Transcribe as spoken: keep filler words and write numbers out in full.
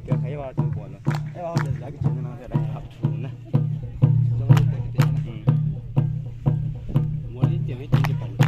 Kei khai va chu bol lo. Ei va hotel la kichen na, hotel la hap thu na. Mori te me te pan.